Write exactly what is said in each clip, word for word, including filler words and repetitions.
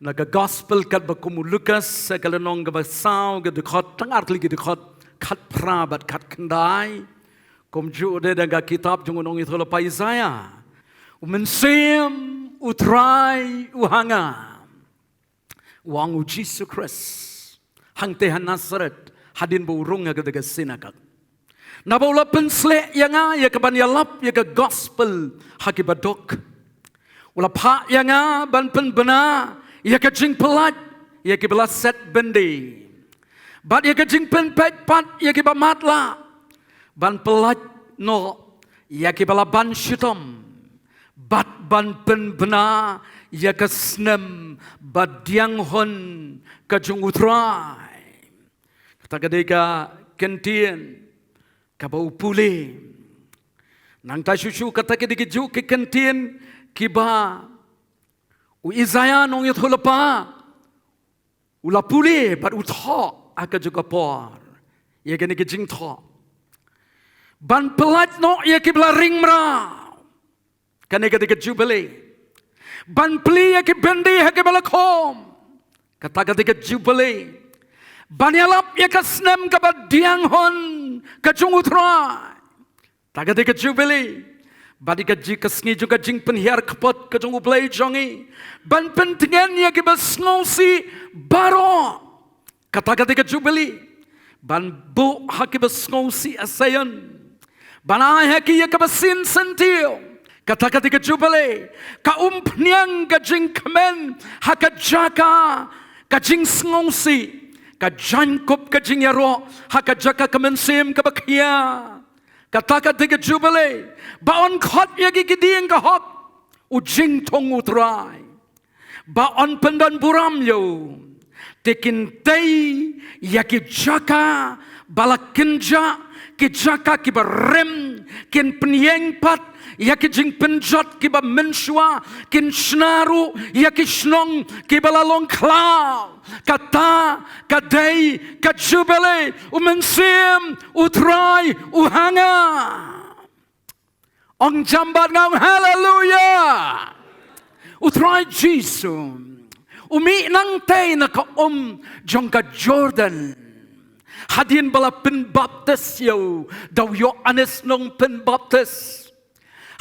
Na ka gospel katba kum u Lukas, ka lynnong kaba saw, ka dkhot, tang artylli ki dkhot, khatphra bad khatkhyndai. Kumjuh de na ka kitab jong u nongïathuhlypa Isaiah. U Mynsiem U Trai u ha nga, u ong u Jisu Khrist, hangtei ha Nasareth, hadien ba u rung ha kata ka synagog. Naba u la pynsleh ïa nga ïa kaban ïalap ïa ka gospel ha ki baduk. U la phah ïa nga ban pynbna ïa ka jingpyllait ïa kiba la set byndi, bad ïa ka jingpynpeit pat ïa kiba matlah, ban pyllait noh ïa kiba la ban shitom, bad ban pynbna ïa ka snem ba diang hun ka jong U Trai. Kata ka dei ka kyntien kaba u pule. Nangta shuh shuh kata ka dei kajuh ka kyntien kiba u Isaiah nongïathuhlypa u la pule bad u thoh ha kajuh ka por ïa kane ka jingthoh. Ban pyllait noh ïa kiba la ring mraw. Kane ka dei ka jubili. Ban plie ïa ki byndi ha kiba la khum. Kata ka dei ka jubili. Ban ïalap ïa ka snem kaba diang hun ka jong U Trai. Kata ka dei ka jubili. Bad ïa ka ji-, ka sngi jong ka jingpynhiar kput ka jong U Blei jong ngi. Ban pyntngen ïa kiba sngewsih baroh. Kata ka dei ka jubili. Ban buh ha kiba sngewsih ha Zion. Ban ai ha ki ïa kaba sien syntiew. Kata ka dei ka jubili. Ka umphniang ka jingkmen ha ka jaka ka jingsngewsih. Ka jaiñkup ka jingïaroh ha ka jaka ka mynsiem kaba khia. Kata ka dei ka jubili. Ba yn khot ïa ki ki dieng ka hok. U jingthung U Trai. Ba yn pyndon burom ïa u. Te kin tei ïa ki jaka ba la kynjah, ki jaka kiba rim, kin pynïeng pat ïa ki jingpynjot kiba mynshuwa, kin shna ruh ïa ki shnong kiba la long khlaw. Kata ka dei ka jubili U Mynsiem U Trai u ha nga. Ong jam bad nga, ong haleluya. U Trai Jisu u mih nangtei na ka um jong ka Jordan. Hadien ba la pynbaptis ïa u da u Ïoannis Nongpynbaptis.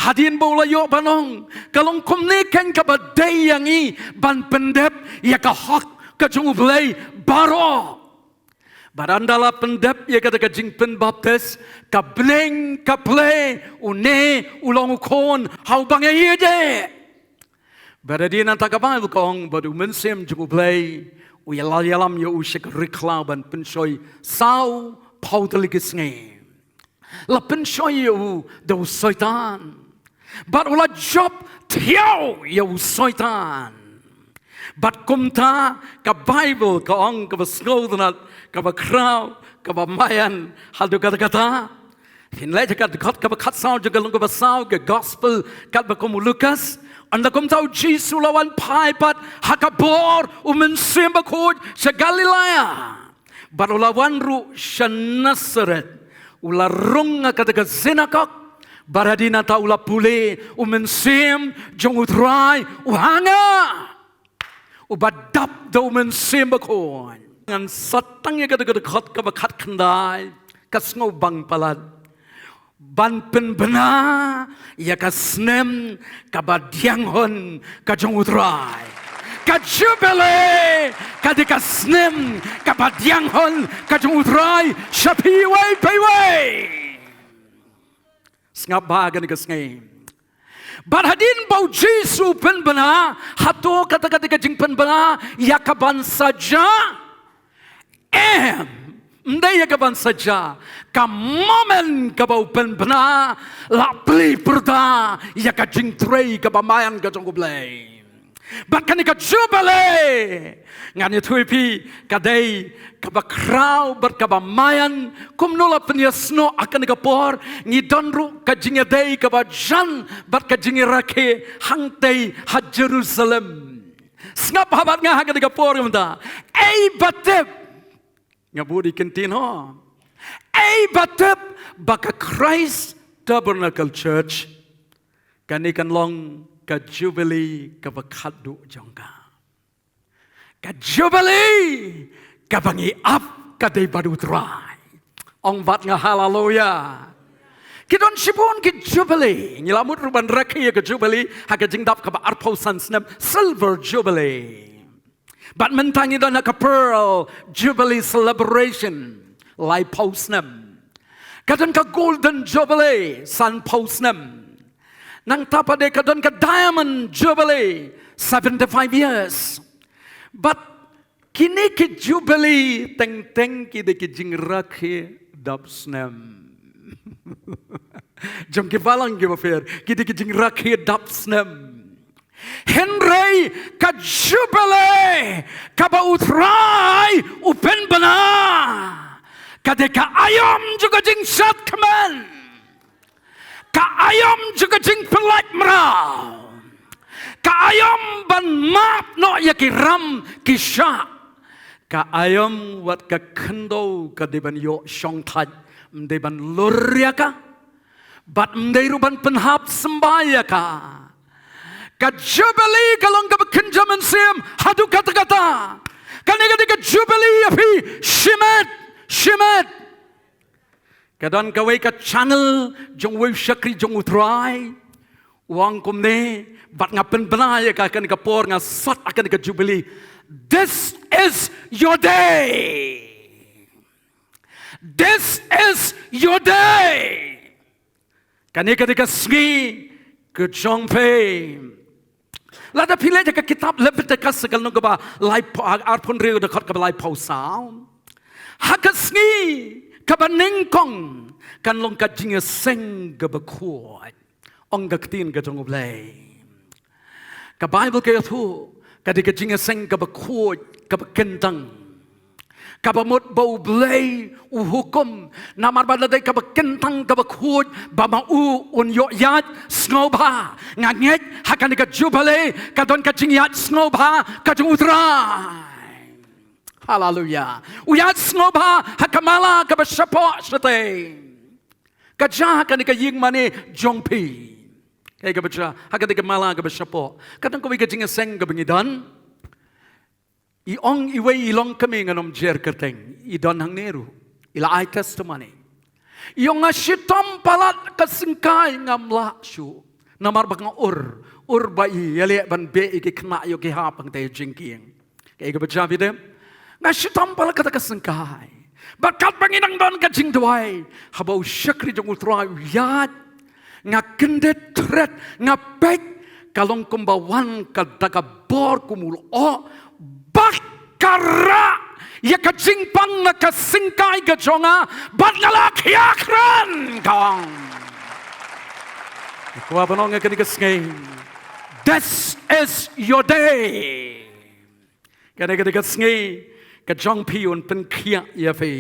Hadien ba u la ïoh ban ong, ka long kumne keiñ kaba dei ïa ngi ban pyndep ïa ka hok ka jong U Blei baroh. Bad ynda la pyndep ïa kata ka jingpynbaptis, ka bneng ka plie, une u long u khun ha uba nga ïeit. Bad hadien nangta ka Baibl ka ong ba u Mynsiem jong U Blei u ïalam ïalam ïa u sha ka ri khlaw ban pynshoi saw phew tylli ki sngi. La pynshoi ïa u da u Soitan. Bad u la jop thiaw ïa u Soitan. Bad kumta ka Baibl ka ong kaba sngewtynnat, kaba khraw, kaba maïan haduh katta katta. Phin leit ha ka dkhot kaba khatsaw jong ka lynnong kaba saw ka gospel katba kum u Lukas. Ynda kumta u Jisu u la wan phai pat ha ka bor u Mynsiem Bakhuid sha Galilea. Bad u la wan ruh sha Nasareth. U la rung ha kata ka synagog. Bad hadien nangta u la pule, u Mynsiem jong U Trai u ha nga. Uba dap da u Mynsiem Bakhuid. Ngan sot tang ïa kata ka dkhot kaba khatkhyndai, ka sngewbang palat. Ban pynbna ïa ka snem kaba diang hun ka jong U Trai. Ka jubili ka dei ka snem kaba diang hun ka jong U Trai sha phi iwei pa iwei. Sngap bha kane ka sngi. Bad hadien ba u Jisu u pynbna, hato kata ka dei ka jingpynbna ïa kaban sa jia? Em, ym dei ïa kaban sa jia. Ka momen kaba u pynbna la plie pyrda ïa ka jingtrei kaba maïan ka jong U Blei. Bad kane ka jubili, ngan ïathuh ïa phi, ka dei kaba khraw bad kaba maïan. Kumno la pynïasnoh ha kane ka por, ngi don ruh ka jingïadei kaba jan bad ka jingïarakhe hangtei ha Jerusalem. Sngap bha bad nga ha kane ka por, mynta ei ba tip. Nga bud ïa ki ktien ho. Ei ba tip ba ka Christ Tabernacle Church kane kan long ka jubili kaba khatduh jong ka. Ka Jubilee kaba ngi ap ka dei bad u Trai. Ong bad nga haleluya. Ki don shibun ki Jubilee. Ngi la mut ruh ban rakhe ïa ka Jubilee ha ka jingdap kaba arphew san snem, Silver Jubilee. Bad mynta ngi don ha ka Pearl Jubilee Celebration, laiphew snem. Ka don ka Golden Jubilee, sanphew snem. Nangta pat de ka don ka Diamond Jubilee, seventy-five years. Bad kine ki Jubilee teng teng ki dei ki jingrakhe dap snem. Jong ki balang ki bapher, ki dei ki jingrakhe dap snem. Hynrei ka Jubilee kaba u Trai u pynbna, ka dei ka aïom jong ka jingshad kmen, ka aïom jong ka jingpyllait mraw, ka aïom ban map noh ïa ki ram ki shah, ka aïom wat ka khyndew ka dei ban ïoh shongthait, ym dei ban lur ïa ka, bad ym dei ruh ban pynhap symbai ïa ka. Ka Jubilee ka long kaba kynja mynsiem haduh katta katta. Kane ka dei ka Jubilee ïa phi, shimet, shimet. Ka don kawei ka channel jong uwei u shakri jong u Trai. U ong kumne, bad nga pynbna ïa ka ha kane ka por nga sot ha kane ka Jubilee. This is your day. This is your day. Kane ka dei ka sngi ka jong phi. Lada phi leit ha ka kitab Leviticus ka lynnong kaba laiphew, arphew hynriew dkhot kaba laiphew saw. Ha ka sngi kaba nyngkong kan long ka jingïaseng kaba khuid. Ong ka ktien ka jong U Blei. Ka Baibl ka ïathuh, ka dei ka jingïaseng kaba khuid, kaba kyntang. Kaba mut ba U Blei u hukum, namar ba la dei kaba kyntang kaba khuid, ba ma u un ïoh ïaid sngewbha. Nga ngeit ha kane ka Jubilee ka don ka jingïaid sngewbha ka jong U Trai. Haleluya. U ïaid sngewbha ha ka mala kaba shapoh shatei. Ka jia ha kane ka ïing mane jong phi. Kaei kaba jia ha kane ka mala kaba shapoh? Ka don kawei ka jingïaseng kaba ngi don. I ong iwei i longkmie, ngan ym jer kyrteng, i don hangne ruh, i la ai testimony. I ong nga shitom palat ka syngkai, ngam lah shuh. Namar ba nga ur, ur ba i ïaleh ban beh ïa ki khynnah ïoh ki hap hangtei ha jingkieng. Kaei kaba jia phi dem? Nga shitom palat kata ka syngkai. Bad katba ngi dang don ka jingduwai, haba u shakri jong U Trai u ïaid, nga kyndit thret, nga peit, ka long kumba wan ka da ka bor kum u lyoh, ba ka rah ïa ka jingpang na ka syngkai ka jong nga, bad nga la khia kren, ka ong. Nga kwah ban ong ha kane ka sngi, this is your day. Kane ka dei ka sngi ka jong phi, un pynkhiah ïa phi.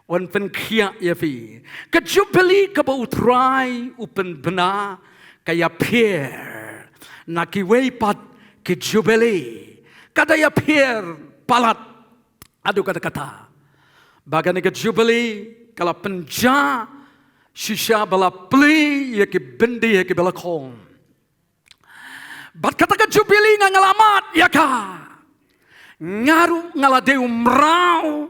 Un pynkhiah ïa phi. Ka Jubilee kaba U Trai u pynbna ka ïapher na kiwei pat ki Jubilee. Ka da ïapher palat haduh katta katta. Ba kane ka Jubilee ka la pynjah shisha ba la plie ïa ki byndi ha kiba la khong. Bad kata ka Jubilee nga, nga la mad ïa ka. Nga ruh nga la dei u mraw,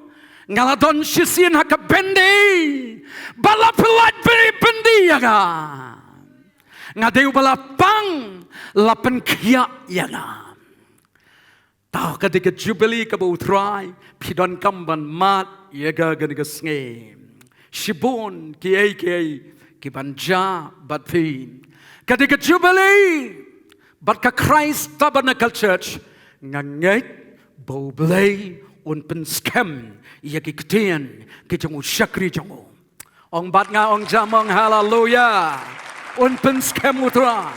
nga la don shisien ha ka byndi. Bad la pyllait byndi, byndi ïa nga. Nga dei uba la pang, la pynkhiah ïa nga. Te ka dei ka Jubilee kaba U Trai, phi donkam ban mad ïa ka ha kane ka sngi. Shibun kiei kiei kiban jia bad phi. Ka dei ka Jubilee bad ka Christ Tabernacle Church, nga ngeit ba U Blei un pynskhem ïa ki ktien ki jong u shakri jong u. Ong bad nga, ong jamong haleluya. Un pynskhem U Trai.